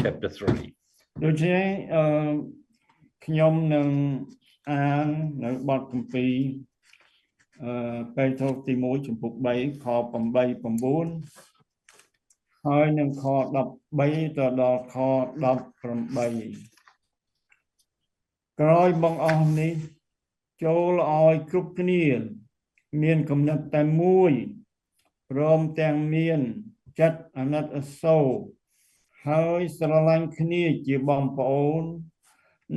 chapter 3. ដូច្នេះអឺខ្ញុំនឹងអាននៅបទគម្ពីរអឺពេត្រុសទី1ជំពូក3ខ8 9ហើយនឹងខ13ទៅដល់ខ18ក្រោយបងអស់នេះចូលឲ្យគ្រប់គ្នា មានគំនិតតែមួយព្រមទាំងមានចិត្តអាណិតអាសូរហើយស្រឡាញ់គ្នាជាបងប្អូន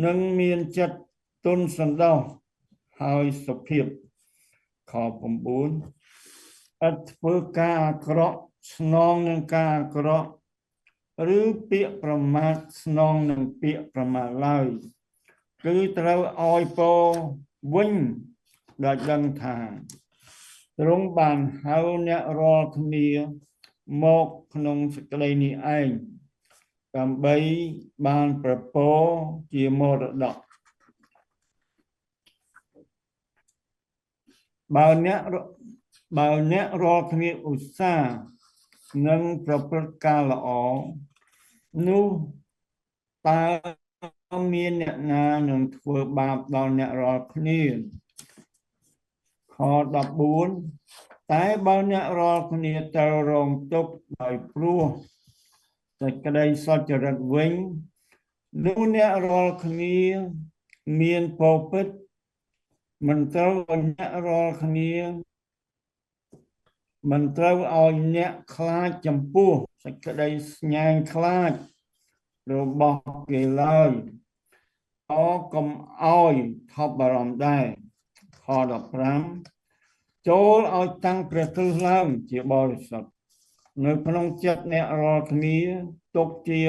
និងមានចិត្តទន់សន្តោសហើយសុភាពខ9ឥតធ្វើការអាក្រក់ស្នងនឹងការអាក្រក់ឬពាក្យប្រមាថស្នងនឹងពាក្យប្រមាថឡើយគឺត្រូវឲ្យពរវិញដោយដឹងថាទ្រង់បានហៅអ្នករាល់គ្នាមកក្នុងសេចក្តីនេះឯងដើម្បីបានប្រពរជាមរតកបើអ្នកបើអ្នករាល់គ្នាឧស្សាហ៍នឹងប្រព្រឹត្តការល្អនោះតើមានអ្នកណានឹងធ្វើបាបដល់អ្នករាល់គ្នាខ14តែបើអ្នករាល់គ្នាត្រូវរងទុក្ខដោយព្រោះសេចក្តីសុចរិតវិញនោះអ្នករាល់គ្នាមានពរពិតមិនត្រូវឲ្យអ្នករាល់គ្នាមិនត្រូវឲ្យអ្នកខ្លាចចំពោះសេចក្តីស្ញែងខ្លាចរបស់គេឡើយអកុំឲ្យថប់បារម្ភដែរខ15ចូលឲ្យតាំងព្រះគ្រិស្តឡើងជាបរិសុទ្ធនៅក្នុងចិត្តអ្នករាល់គ្នាទុកជា